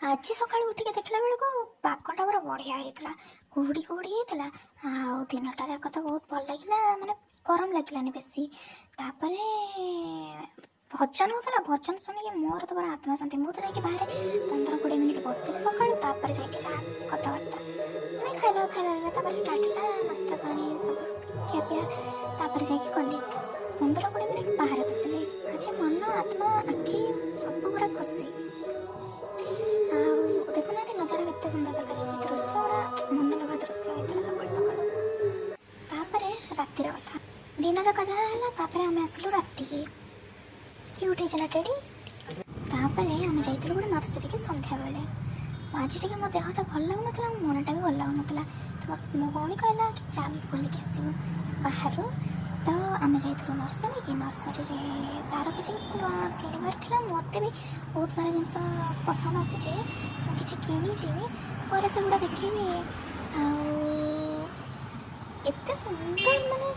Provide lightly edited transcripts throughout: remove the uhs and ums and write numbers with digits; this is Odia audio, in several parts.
ଆଜି ସକାଳୁ ଉଠିକି ଦେଖିଲା ବେଳକୁ ପାଗଟା ପୁରା ବଢ଼ିଆ ହେଇଥିଲା, କୁହୁଡ଼ି କୁହୁଡ଼ି ହେଇଥିଲା। ଆଉ ଦିନଟା ଯାକ ତ ବହୁତ ଭଲ ଲାଗିଲା, ମାନେ ଗରମ ଲାଗିଲାନି ବେଶୀ। ତାପରେ ଭଜନ ହେଉଥିଲା, ଭଜନ ଶୁଣିକି ମୋର ତ ପୁରା ଆତ୍ମା ଶାନ୍ତି। ମୁଁ ତ ଯାଇକି ବାହାରେ 15-20 ମିନିଟ୍ ବସିଲି ସକାଳୁ। ତାପରେ ଯାଇକି ଯାହା କଥାବାର୍ତ୍ତା, ମାନେ ଖାଇବା ଖାଇବା ପିଇବା ତାପରେ ଷ୍ଟାର୍ଟ ହେଲା, ନାସ୍ତା ପାଣି ସବୁ ଖିଆପିଆ ତାପରେ ଯାଇକି କଲି। 15-20 ମିନିଟ୍ ବାହାରେ ବସିଲି। ଆଜି ମନ, ଆତ୍ମା, ଆଖି ସବୁ ପୁରା ଖୁସି। ଆଉ ଦେଖୁନାହାନ୍ତି ନଜାରା କେତେ ସୁନ୍ଦର ଦେଖାଯାଉଛି, ଦୃଶ୍ୟ ପୁରା ମନଲୋଭା ଦୃଶ୍ୟ ହେଇଥିଲା ସକାଳୁ ସକାଳୁ। ତାପରେ ରାତିର କଥା, ଦିନ ଯାକ ଯାହା ହେଲା, ତାପରେ ଆମେ ଆସିଲୁ ରାତିକି। କ୍ୟୁଟ୍ ହେଇଛି ନା ଟେଡ଼ି? ତାପରେ ଆମେ ଯାଇଥିଲୁ ଗୋଟେ ନର୍ସରୀକି ସନ୍ଧ୍ୟାବେଳେ। ଆଜି ଟିକେ ମୋ ଦେହଟା ଭଲ ଲାଗୁନଥିଲା, ମୋ ମନଟା ବି ଭଲ ଲାଗୁନଥିଲା। ତ ମୋ ଭଉଣୀ କହିଲା କି ଚାଲ ବୁଲିକି ଆସିବୁ ବାହାରୁ। ତ ଆମେ ଯାଇଥିଲୁ ନର୍ସରୀକି। ନର୍ସରୀରେ ତାର କିଛି କିଣିବାର ଥିଲା, ମୋତେ ବି ବହୁତ ସାରା ଜିନିଷ ପସନ୍ଦ ଆସିଛି। ମୁଁ କିଛି କିଣିଛି ବି, ପରେ ସେଗୁଡ଼ା ଦେଖେଇବି। ଆଉ ଏତେ ସୁନ୍ଦର ମାନେ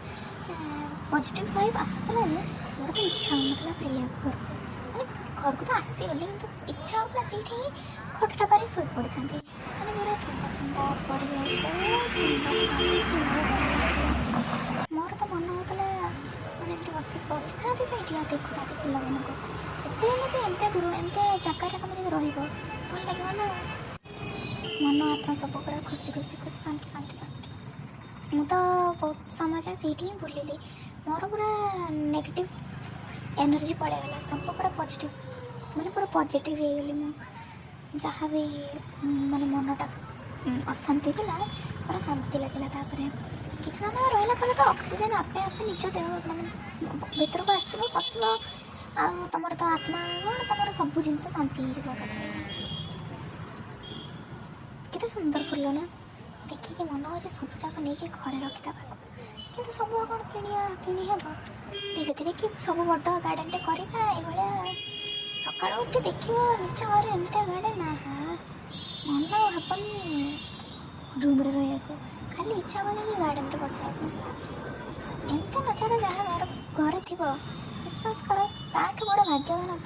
ପଜିଟିଭ୍ ଭାଇବ୍ ଆସୁଥିଲା ଯେ ମୋର ତ ଇଚ୍ଛା ହେଉନଥିଲା ଫେରିବାକୁ ଘରକୁ। ମାନେ ଘରକୁ ତ ଆସିଗଲି, କିନ୍ତୁ ଇଚ୍ଛା ହେଉଥିଲା ସେଇଠି ହିଁ ଖଟଟା ପାରି ଶୋଇ ପଡ଼ିଥାନ୍ତି। ମାନେ ପୁରା ଥଣ୍ଡା ଥଣ୍ଡା ପରିବେଶ, ବହୁତ ସୁନ୍ଦର ଶାନ୍ତିମୟ ପରିବେଶ ଥିଲା। ମୋର ତ ମନ ହେଉଥିଲା ମାନେ ଏମିତି ବସିଥାନ୍ତି ସେଇଠି ଆଉ ଦେଖୁଥାନ୍ତି ଫୁଲମାନଙ୍କୁ। ଏତେ ହେଲେ ବି ଏମିତିଆ ଦୂର ଏମିତିଆ ଜାଗାରେ ତୁମେ ଯଦି ରହିବ, ଭଲ ଲାଗିବ ନା। ମନ ଆତ୍ମା ସବୁ ପୁରା ଖୁସି ଖୁସି ଖୁସି, ଶାନ୍ତି ଶାନ୍ତି ଶାନ୍ତି। ମୁଁ ତ ବହୁତ ସମୟ ଯାଏ ସେଇଠି ହିଁ ବୁଲିଲି। ମୋର ପୁରା ନେଗେଟିଭ୍ ଏନର୍ଜି ପଳେଇଗଲା, ସବୁ ପୁରା ପଜିଟିଭ୍, ମାନେ ପୁରା ପଜିଟିଭ୍ ହେଇଗଲି ମୁଁ। ଯାହା ବି ମାନେ ମନଟା ଅଶାନ୍ତି ଥିଲା, ପୁରା ଶାନ୍ତି ଲାଗିଲା। ତାପରେ କିଛି ସମୟ ରହିଲା ପରେ ତ ଅକ୍ସିଜେନ୍ ଆପେ ଆପେ ନିଜ ଦେହ ମାନେ ଭିତରକୁ ଆସିବ, ପଶିବ, ଆଉ ତମର ତ ଆତ୍ମା କ'ଣ, ତମର ସବୁ ଜିନିଷ ଶାନ୍ତି ହେଇଯିବ ଏକାଥରେ। କେତେ ସୁନ୍ଦର ଫୁଲ ନା? ଦେଖିକି ମନ ହେଉଛି ସବୁ ଯାକ ନେଇକି ଘରେ ରଖିଦେବାକୁ। କିନ୍ତୁ ସବୁ ଆଉ କ'ଣ କିଣି ହେବ? ଧୀରେ ଧୀରେ କି ସବୁ ବଡ଼ ଗାର୍ଡ଼େନଟେ କରିବା ଏଇଭଳିଆ। ସକାଳୁ ଉଠି ଦେଖିବ ନିଜ ଘରେ ଏମିତିଆ ଗାର୍ଡ଼େନ, ଆହା, ମନ ଆଉ ହେବନି ରୁମ୍ରେ ରହିବାକୁ, ଖାଲି ଇଚ୍ଛା ହେବ ଯାଇକି ଗାର୍ଡ଼େନରେ ବସିବାକୁ। ଏମିତି ନଜାରା ଯାହା ଘରେ ଥିବ, ବିଶ୍ୱାସ କର, ତାଠୁ ବଡ଼ ଭାଗ୍ୟବାନ